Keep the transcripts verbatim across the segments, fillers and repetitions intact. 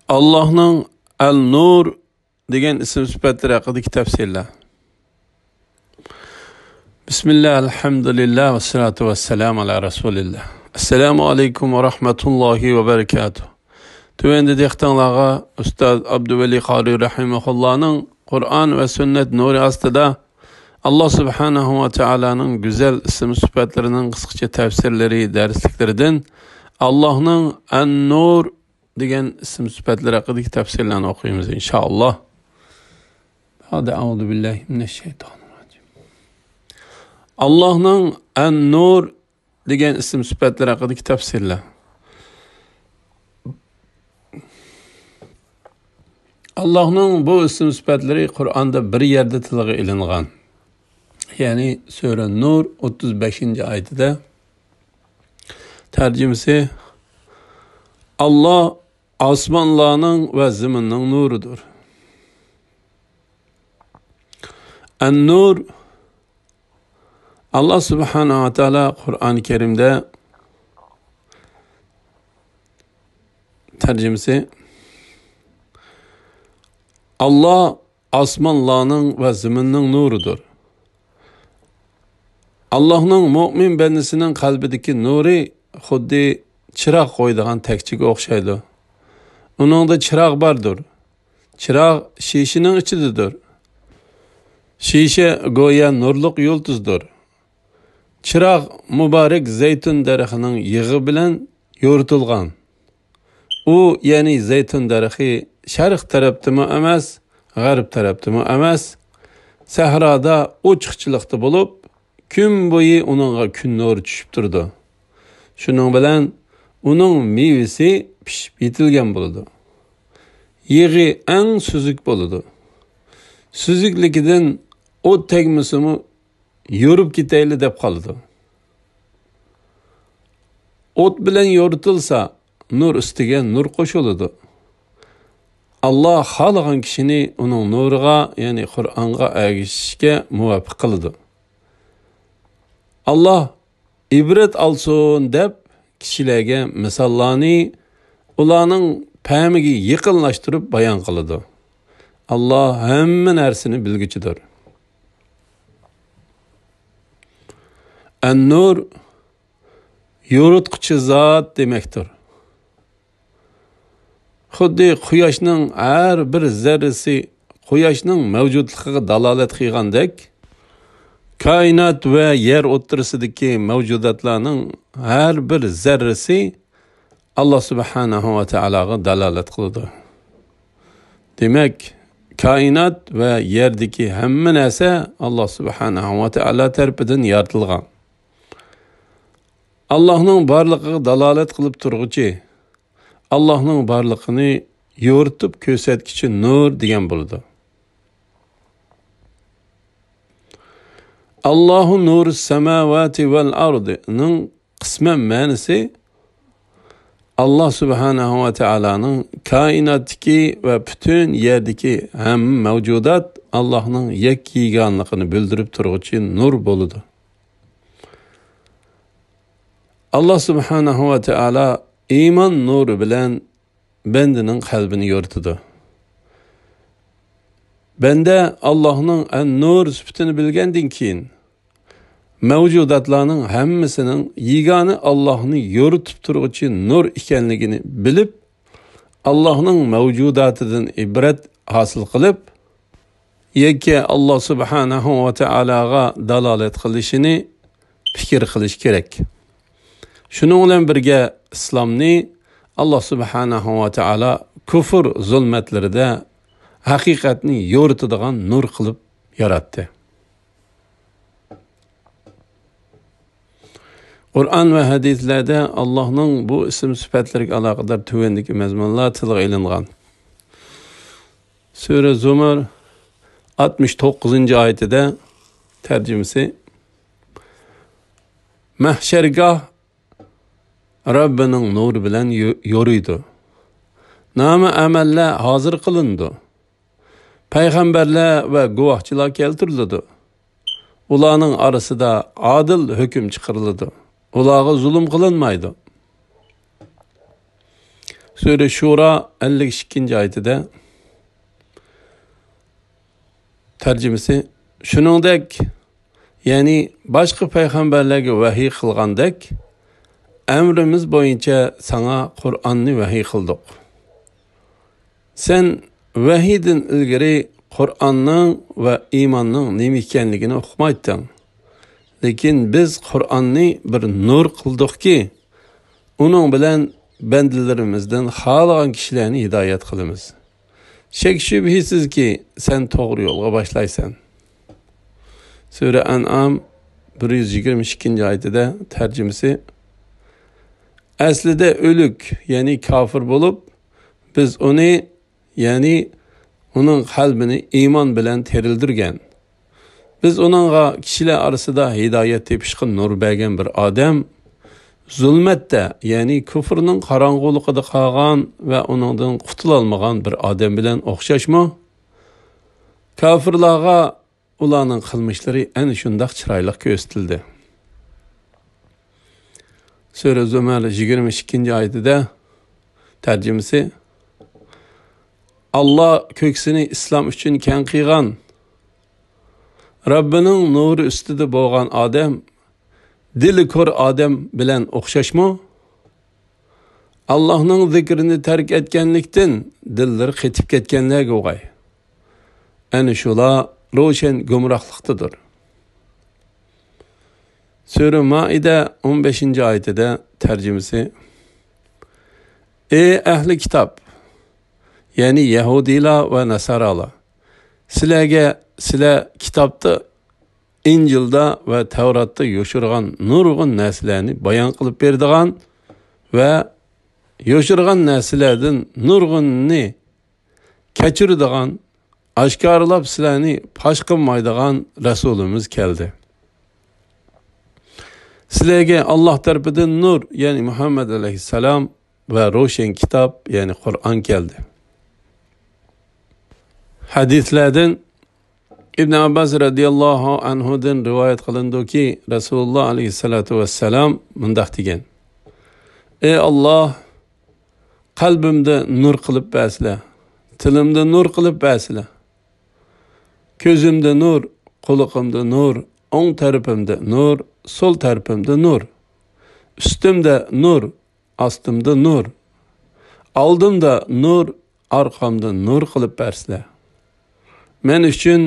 ئاللاھنىڭ ئەل-نۇر دېگەن ئىسىم سۈپەتلىرى ھەققىدىكى تەپسىرلەر. بىسمىللا، ئەلھەمدۇلىللا، ۋەسسالاتۇ ۋەسسالامۇ ئالا رەسۇلىللا. ئەسسالامۇ ئەلەيكۇم ۋە رەھمەتۇللاھى ۋە بەرىكاتۇھ. تۆۋەندە دىققىتىڭلارغا ئۇستاز ئابدۇۋەلى قارىي رەھىمەھۇللانىڭ قۇرئان ۋە سۈننەت نۇرى ئاستىدا ئاللا سۇبھانەھۇ ۋە تائالانىڭ گۈزەل ئىسىم سۈپەتلىرىنىڭ قىسقىچە تەپسىرلىرى دەرسلىكلىرىدىن ئاللاھنىڭ ئەن-نۇر دېگەن ئىسىم سۈپەتلىرى ھەققىدىكى تەپسىرلەرنى ئوقۇيمىز، ئىنشائاللا. ھادى، ئەئۇزۇ بىللاھى مىنەششەيتانىرراجىم. ئاللاھنىڭ ئەن-نۇر دېگەن ئىسىم سۈپەتلىرى ھەققىدىكى تەپسىرلەر. ئاللاھنىڭ بۇ ئىسىم سۈپەتلىرى قۇرئاندا بىر يەردە تىلغا ئېلىنغان. يەنى سۈرە نۇر ئوتتۇز بەشىنچى ئايىتىدە. تەرجىمىسى: ئاللا ئاسمانلارنىڭ ۋە زېمىننىڭ نۇرىدۇر. ئەن-نۇر. ئاللا سۇبھانەھۇ ۋە تائالا قۇرئان كەرىمدە، تەرجىمىسى: ئاللا ئاسمانلارنىڭ ۋە زېمىننىڭ نۇرىدۇر. ئاللاھنىڭ مۆمىن بەندىسىنىڭ قەلبىدىكى نۇرى خۇددى چىراغ قويىدىغان تەكچىگە ئوخشايدۇ. ئۇنىڭدا چىراغ باردۇر. چىراغ شىشىنىڭ ئىچىدىدۇر. شىشە گويا نۇرلۇق يۇلتۇزدۇر. چىراغ مۇبارەك زەيتۇن دەرىخىنىڭ يېغى بىلەن يورۇتۇلغان. ئۇ، يەنى زەيتۇن دەرىخى شەرق تەرەپتىمۇ ئەمەس، غەرب تەرەپتىمۇ ئەمەس، سەھرادا ئوچۇقچىلىقتا بولۇپ، كۈن بويى ئۇنىڭغا كۈن نۇرى چۈشۈپ تۇرىدۇ. شۇنىڭ بىلەن ئۇنىڭ مېۋىسى پىشىپ يېتىلگەن بولىدۇ. يېغى ئەڭ سۈزۈك بولىدۇ. سۈزۈكلۈكىدىن ئوت تەگمىسىمۇ يورۇپ كېتەيلى دەپ قالىدۇ. ئوت بىلەن يورۇتۇلسا، نۇر ئۈستىگە نۇر قوشۇلىدۇ. ئاللا خالىغان كىشىنى ئۇنىڭ نۇرىغا، يەنى قۇرئانغا ئەگىشىشكە مۇۋەپپەق قىلىدۇ. ئاللا ئىبرەت ئالسۇن دەپ كىشىلەرگە مىساللارنى ئۇلارنىڭ پەھمىگە يېقىنلاشتۇرۇپ بايان قىلىدۇ. ئاللا ھەممە نەرسىنى بىلگۈچىدۇر. ئەن-نۇر، يورۇتقۇچى زات دېمەكتۇر. خۇددى قۇياشنىڭ ھەر بىر زەررىسى قۇياشنىڭ مەۋجۇتلۇقىغا دالالەت قىلغاندەك، كائىنات ۋە يەر ئوتتۇرىسىدىكى مەۋجۇداتلارنىڭ ھەر بىر زەررىسى ئاللا سۇبھانەھۇ ۋە تائالاغا دالالەت قىلىدۇ. دېمەك، كائىنات ۋە يەردىكى ھەممە نەرسە ئاللا سۇبھانەھۇ ۋە تائالا تەرىپىدىن يارىتىلغان. ئاللاھنىڭ بارلىقىغا دالالەت قىلىپ تۇرغۇچى، ئاللاھنىڭ بارلىقىنى يورۇتۇپ كۆرسەتكۈچى نۇر دېگەن بولىدۇ. ئاللاھۇ نۇرۇس سەماۋاتى ۋەل ئەردىنىڭ قىسمەن مەنىسى، ئاللا سۇبھانەھۇ ۋە تائالانىڭ كائىناتتىكى ۋە پۈتۈن يەردىكى ھەممە مەۋجۇدات ئاللاھنىڭ يەككە يېگانىلىقىنى بىلدۈرۈپ تۇرغۇچى نۇر بولىدۇ. ئاللا سۇبھانەھۇ ۋە تائالا ئىمان نۇرى بىلەن بەندىنىڭ قەلبىنى يورۇتىدۇ. بەندە ئاللاھنىڭ ئەن-نۇر سۈپىتىنى بىلگەندىن كېيىن، مەۋجۇداتلارنىڭ ھەممىسىنىڭ يېگانە ئاللاھنى يورۇتۇپ تۇرغۇچى نۇر ئىكەنلىكىنى بىلىپ، ئاللاھنىڭ مەۋجۇداتىدىن ئىبرەت ھاسىل قىلىپ، يەككە ئاللا سۇبھانەھۇ ۋە تائالاغا دالالەت قىلىشىنى پىكىر قىلىش كېرەك. شۇنىڭ بىلەن بىرگە، ئىسلامنى ئاللا سۇبھانەھۇ ۋە تائالا كۇفر زۇلمەتلىرىدە ھەقىقەتنى يورۇتىدىغان نۇر قىلىپ ياراتتى. قۇرئان ۋە ھەدىسلەردە ئاللاھنىڭ بۇ ئىسىم سۈپەتلىرىگە ئالاقىدار تۆۋەندىكى مەزمۇنلار تىلغا ئېلىنغان. سۈرە زۇمەر ئاتمىش توققۇزىنچى ئايىتىدە، تەرجىمىسى: مەھشەرگاھ رەببىنىڭ نۇرى بىلەن يو-، يورۇيدۇ. نامە ئەمەللەر ھازىر قىلىنىدۇ. پەيغەمبەرلەر ۋە گۇۋاھچىلار كەلتۈرۈلىدۇ. ئۇلارنىڭ ئارىسىدا ئادىل ھۆكۈم چىقىرىلىدۇ. ئۇلارغا زۇلۇم قىلىنمايدۇ. سۈرە شۇرا ئەللىك ئىككىنچى ئايىتىدە، تەرجىمىسى، شۇنىڭدەك، يەنى باشقا پەيغەمبەرلەرگە ۋەھىي قىلغاندەك، ئەمرىمىز بويىچە ساڭا قۇرئاننى ۋەھىي قىلدۇق. سەن ۋەھىيدىن ئىلگىرى قۇرئاننىڭ ۋە ئىماننىڭ نېمە ئىكەنلىكىنى ئۇقمايتتىڭ. لېكىن بىز قۇرئاننى بىر نۇر قىلدۇقكى، ئۇنىڭ بىلەن بەندىلىرىمىزدىن خالىغان كىشىلەرنى ھىدايەت قىلىمىز. شەك-شۈبھىسىزكى، سەن توغرا يولغا باشلايسەن. سۈرە ئەنئام بىر يۈز يىگىرمە ئىككىنچى ئايىتىدە، تەرجىمىسى، ئەسلىدە ئۆلۈك، يەنى كاپىر بولۇپ، بىز ئۇنى، يەنى ئۇنىڭ قەلبىنى ئىمان بىلەن تىرىلدۈرگەن. بىز ئۇنىڭغا كىشىلەر ئارىسىدا ھىدايەت تېپىشقا نۇر بەرگەن بىر ئادەم، زۇلمەتتە، يەنى كۇفرنىڭ قاراڭغۇلۇقىدا قالغان ۋە ئۇنىڭدىن قۇتۇلالمىغان بىر ئادەم بىلەن ئوخشاشمۇ؟ كاپىرلارغا ئۇلارنىڭ قىلمىشلىرى ئەنە شۇنداق چىرايلىق كۆرسىتىلدى. سۈرە زۇمەر يىگىرمە ئىككىنچى ئايىتىدە، تەرجىمىسى، ئاللا كۆكسىنى ئىسلام ئۈچۈن كەڭ قىلغان، رەببىنىڭ نۇرى ئۈستىدە بولغان ئادەم دىلى كور ئادەم بىلەن ئوخشاشمۇ؟ ئاللاھنىڭ زىكرىنى تەرك ئەتكەنلىكتىن دىللىرى قېتىپ كەتكەنلەرگە ئوخشاي. ئەنە شۇلار روشەن گۇمراھلىقتىدۇر. سۈرە مائىدە ئون بەشىنچى ئايىتىدە، تەرجىمىسى، ئەي ئەھلى كىتاب، يەنى يەھۇدىيلار ۋە ناسارالار، سىلەرگە سىلەر كىتابتا، ئىنجىلدا ۋە تەۋراتتا يوشۇرغان نۇرغۇن نەرسىلەرنى بايان قىلىپ بېرىدىغان ۋە يوشۇرغان نەرسىلەردىن نۇرغۇنىنى كەچۈرىدىغان، ئاشكارىلاپ سىلەرنى پاش قىلمايدىغان رەسۇلىمىز كەلدى. سىلەرگە ئاللاھ تەرىپىدىن نۇر، يەنى مۇھەممەد ئەلەيھىسسالام ۋە روشەن كىتاب، يەنى قۇرئان كەلدى. ھەدىسلەردىن ئىبن ئابباس رەزىياللاھۇ ئەنھۇدىن رىۋايەت قىلىنىدۇكى، رەسۇلۇللاھ ئەلەيھىسسالاتۇ ۋەسسالام مۇنداق دېگەن: ئەي ئاللاھ، قەلبىمدە نۇر قىلىپ بەرسىلە، تىلىمدا نۇر قىلىپ بەرسىلە. كۆزۈمدە نۇر، قۇلىقىمدا نۇر، ئوڭ تەرىپىمدە نۇر، سول تەرىپىمدە نۇر. ئۈستۈمدە نۇر، ئاستىمدا نۇر. ئالدىمدا نۇر، ئارقامدا نۇر قىلىپ بەرسىلە. مەن ئۈچۈن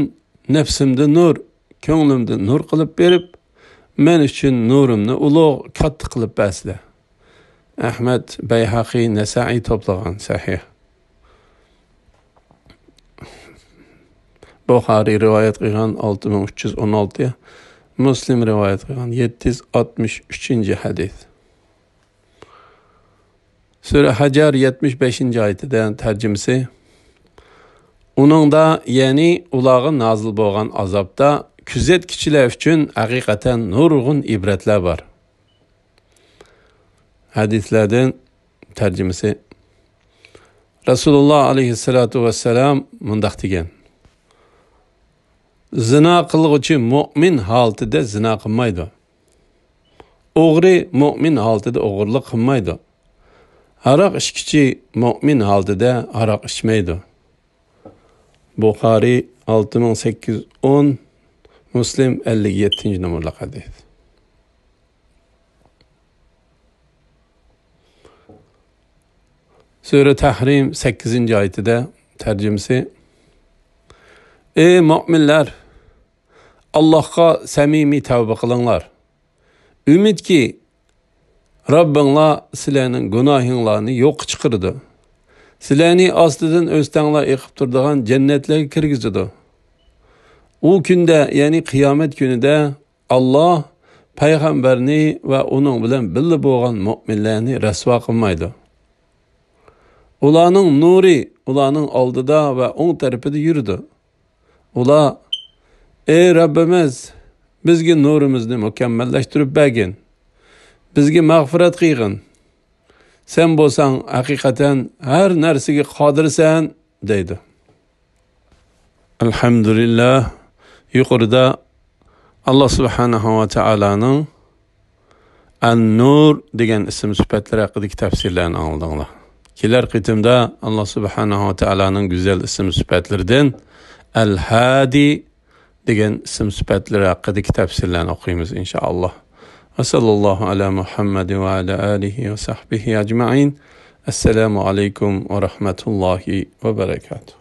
نەپسىمدە نۇر، كۆڭلۈمدە نۇر قىلىپ بېرىپ، مەن ئۈچۈن نۇرۇمنى ئۇلۇغ، كاتتا قىلىپ بەرسىلە. ئەھمەد، بەيھەقى، نەسائىي توپلىغان، سەھىھ. بۇخارىي رىۋايەت قىلغان ئالتە مىڭ ئۈچ يۈز ئون ئالتە، مۇسلىم رىۋايەت قىلغان يەتتە يۈز ئاتمىش ئۈچىنچى ھەدىس. سۈرە ھەجەر يەتمىش بەشىنچى ئايىتىدە، تەرجىمىسى، ئۇنىڭدا، يەنى ئۇلارغا نازىل بولغان ئازابتا كۆزەتكۈچىلەر ئۈچۈن ھەقىقەتەن نۇرغۇن ئىبرەتلەر بار. ھەدىسلەردىن تەرجىمىسى، رەسۇلۇللاھ ئەلەيھىسسالاتۇ ۋەسسالام مۇنداق دېگەن: زىنا قىلغۇچى مۆمىن ھالىتىدە زىنا قىلمايدۇ. ئوغرى مۆمىن ھالىتىدە ئوغرىلىق قىلمايدۇ. ھاراق ئىچكۈچى مۆمىن ھالىتىدە ھاراق ئىچمەيدۇ. بۇخارىي ئالتە مىڭ سەككىز يۈز ئون، مۇسلىم ئەللىك يەتتىنچى نومۇرلۇق ھەدىس. سۈرە تەھرىم سەككىزىنچى ئايىتىدە، تەرجىمىسى، ئەي مۆمىنلەر، ئاللاھقا سەمىمىي تەۋبە قىلىڭلار. ئۈمىدكى، رەببىڭلار سىلەرنىڭ گۇناھىڭلارنى يوققا چىقىرىدۇ. سىلەرنى ئاستىدىن ئۆستەڭلار ئېقىپ تۇرىدىغان جەننەتلەرگە كىرگۈزىدۇ. ئۇ كۈندە، يەنى قىيامەت كۈنىدە، ئاللاھ پەيغەمبەرنى ۋە ئۇنىڭ بىلەن بىللە بولغان مۆمىنلەرنى رەسۋا قىلمايدۇ. ئۇلارنىڭ نۇرى ئۇلارنىڭ ئالدىدا ۋە ئوڭ تەرىپىدە يۈرىدۇ. ئۇلار، ئەي رەببىمىز، بىزگە نۇرىمىزنى مۇكەممەللەشتۈرۈپ بەرگىن. بىزگە مەغپىرەت قىلغىن. سەن بولساڭ ھەقىقەتەن ھەر نەرسىگە قادىرسەن، دەيدۇ. ئەلھەمدۇلىللاھ، يۇقىرىدا ئاللاھ سۇبھانەھۇ ۋە تائالانىڭ ئەن-نۇر دېگەن ئىسىم سۈپەتلىرى ھەققىدىكى تەپسىرلەرنى ئاڭلىدىڭلار. كېلەر قېتىمدا ئاللا سۇبھانەھۇ ۋە تائالانىڭ گۈزەل ئىسىم سۈپەتلىرىدىن ئەل-ھادى دېگەن ئىسىم سۈپەتلىرى ھەققىدىكى تەپسىرلەرنى ئوقۇيمىز، ئىنشائاللا. ۋە سەللەللاھۇ ئەلا مۇھەممەدىن ۋە ئەلا ئالىھى ۋە سەھبىھى ئەجمەئىن. ئەسسالامۇ ئەلەيكۇم ۋە رەھمەتۇللاھى ۋە بەرەكاتۇھ.